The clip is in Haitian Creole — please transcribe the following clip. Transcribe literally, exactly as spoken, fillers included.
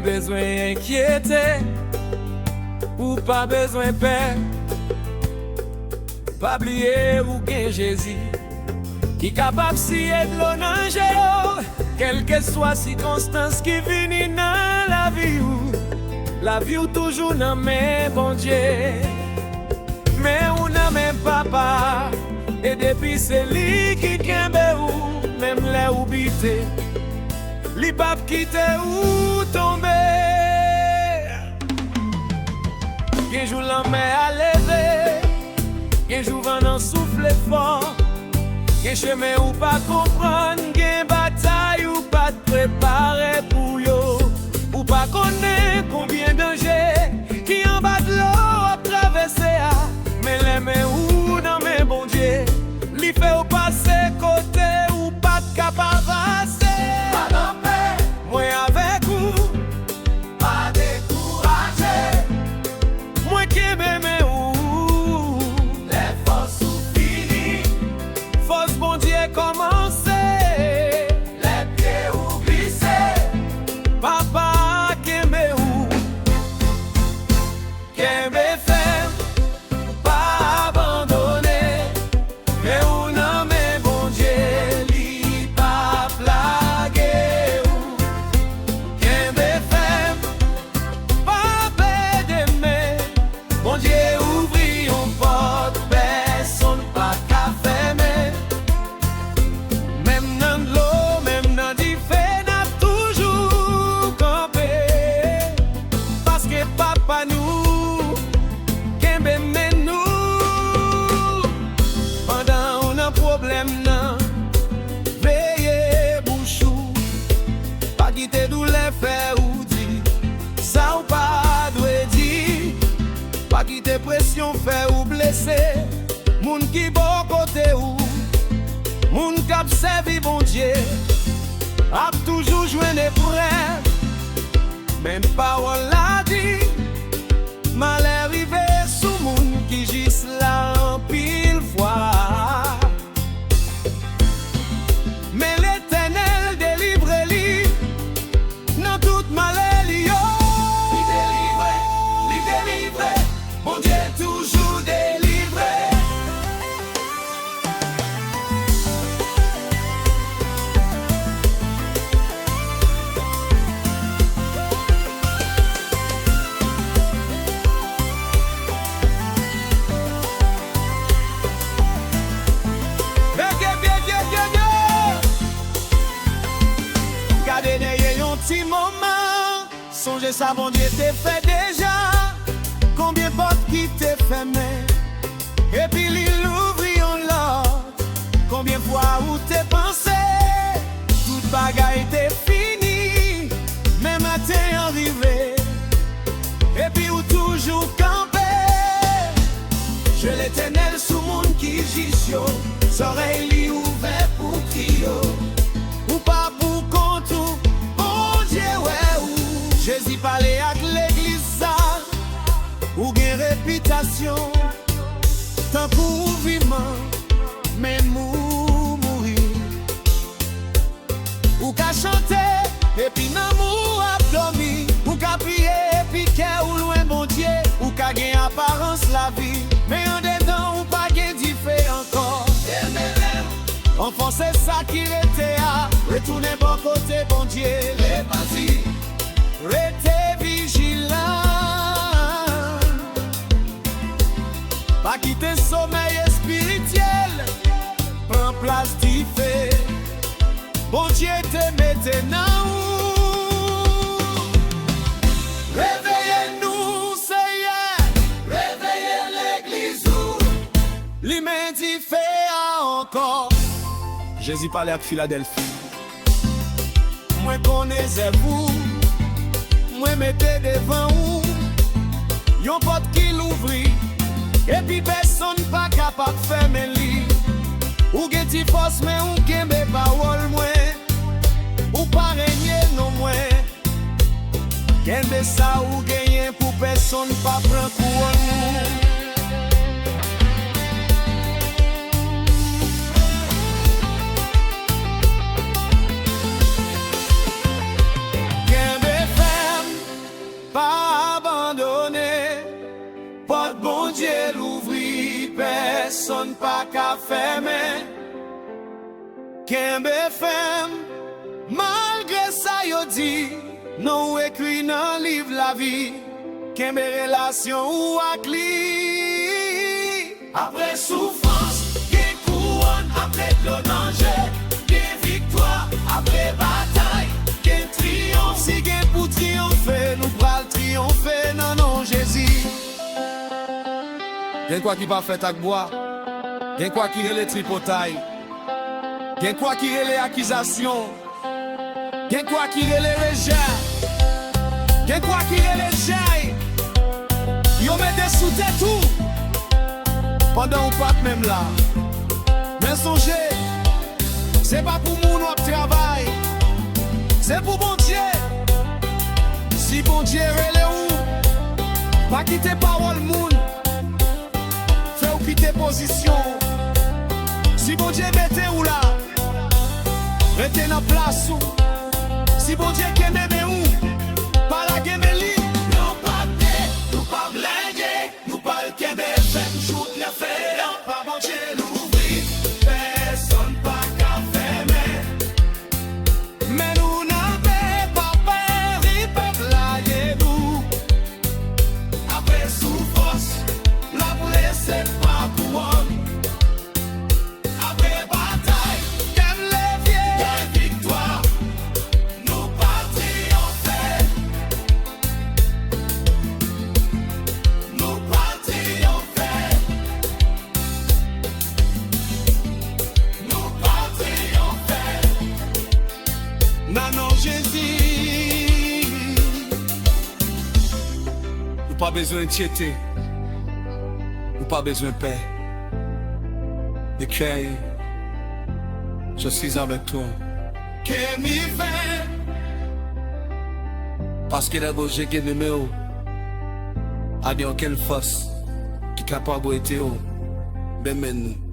bezwen enkyete, ou pa bezwen pè. Pa bliye ou gen Jezi ki kapab siye dlo nan je w. Kèlkeswa sikonstans ki vini nan lavi w, lavi w toujou nan men Bondye. Men ou nan men Papa, e depi se li ki kenbe w, menm lè ou bite, li p ap kite ou tonbe. Gen jou lanmè a leve, gen jou van nan soufle fò, gen chemen ou pa konprann, gen batay ou pa t prepare pou yo. Ou pa konnen konbyen danje ki anba dlo w ap travèse a, men lè men ou nan men Bondye, li fè w pase kote ou pa t ka pa pase. Pa kanpe, mwen avèk ou. Pa dekouraje. Mwen kenbe men ou. Lè fòs ou fini, fòs Bondye kòmanse. Lè pye ou glise, Papa kenbe ou. Kenbe fèm, pa abandone. Men ou nan men Bondye, li p ap lage w. Kenbe fèm, pa pèdi men. Bondye ouvri yon pòt pèsonn pa ka fèmen. Menm nan dlo, menm nan dife, n ap toujou kanpe. Paske Papa nou kenbe men nou. Pandan w nan pwoblèm nan, veye bouch ou. Pa kite doulè fè ou di sa w pa dwe di. Pa kite presyon fè ou blese. Moun ki bò kote ou, moun k ap sèvi Bondye, ap toujou jwenn eprèv. Men pawòl la di, malè rive sou moun ki jis la anpil fwa. Men Letènèl delivre li nan tout malè li yo. Li delivre, li delivre, Bondye toujou delivre. Gade dèyè yon ti moman, sonje sa Bondye te fè deja. Konbyen pòt ki te fèmen, epi li louvri yon lòt. Konbyen fwa ou te panse tout bagay te fini, men maten an rive, epi ou toujou kanpe. Je Letènèl sou moun ki jis yo, zòrèy li ouvè pou kri yo. Ou pa pou kont ou, Bondye wè ou. Jezi pale ak legliz sa, ou gen repitasyon tankou ou vivan, men ou mouri. Ou ka chante, epi nanm ou ap dòmi. Ou ka priye, epi kè ou lwen Bondye. Ou ka gen aparans lavi, men andedan ou pa gen dife ankò. Anfòse sa ki rete a, retounen bò kote Bondye. Repanti. Rete vijilan. Pa kite somèy espirityèl pran plas dife Bondye te mete nan ou. Reveye nou, Seyè. Reveye legliz ou. Limen dife a ankò. Jezi pale ak Filadèlfi. Mwen konnen zèv ou, mwen mete devan ou yon pòt ki louvri, epi pèsonn pa kapab fèmen li. Ou gen ti fòs, men ou kenbe pawòl mwen, ou pa renye non mwen. Kenbe sa ou genyen pou pèsonn pa pran kouwòn ou. Kenbe fèm, Pèsonn pa ka fèmen. Kenbe fèm, malgre sa yo di, non w ekri nan liv lavi. Kenbe relasyon ou ak li. Apre soufrans, gen kouwòn, apre dlo nan je, gen viktwa, apre batay, gen triyonf. Si gen pou triyonfe, nou pral triyonfe nan non Jezi. Gen kwa ki pa fèt ak bwa, gen kwa ki rele tripotay, gen kwa ki rele akizasyon, gen kwa ki rele rejè, gen kwa ki rele jay. Yo mete sou tèt ou pandan ou pa t menm la. Men sonje, se pa pou moun w ap travay, se pou Bondye. Si Bondye rele ou, pa kite pawòl moun fè w kite pozisyon w. Si Bondye mete w la, rete nan plas ou. Si Bondye kenbe men ou, pa lage men li. Nou pa pè, nou pa blende, nou pral kenbe fèm jouk lè fè an pa Bondye louvri. Pèsonn pa ka fèmen. Men nou nan men, pa pè, li pèp la ye nou. Apre soufrans, l ap lese pa kouwòn. Apre batay, kè m leve, gen viktwa. Nou pral triyonfe. Nou pral triyonfe. Nou pral triyonfe. Nan non Jezi. Ou pa bezwen enkyete. Ou pa bezwen pè. Ekèy, je suis avec toi. Kenbe fèm. Paske lè Bondye kenbe men w, pa gen okenn fòs ki kapab wete w. Men men nou.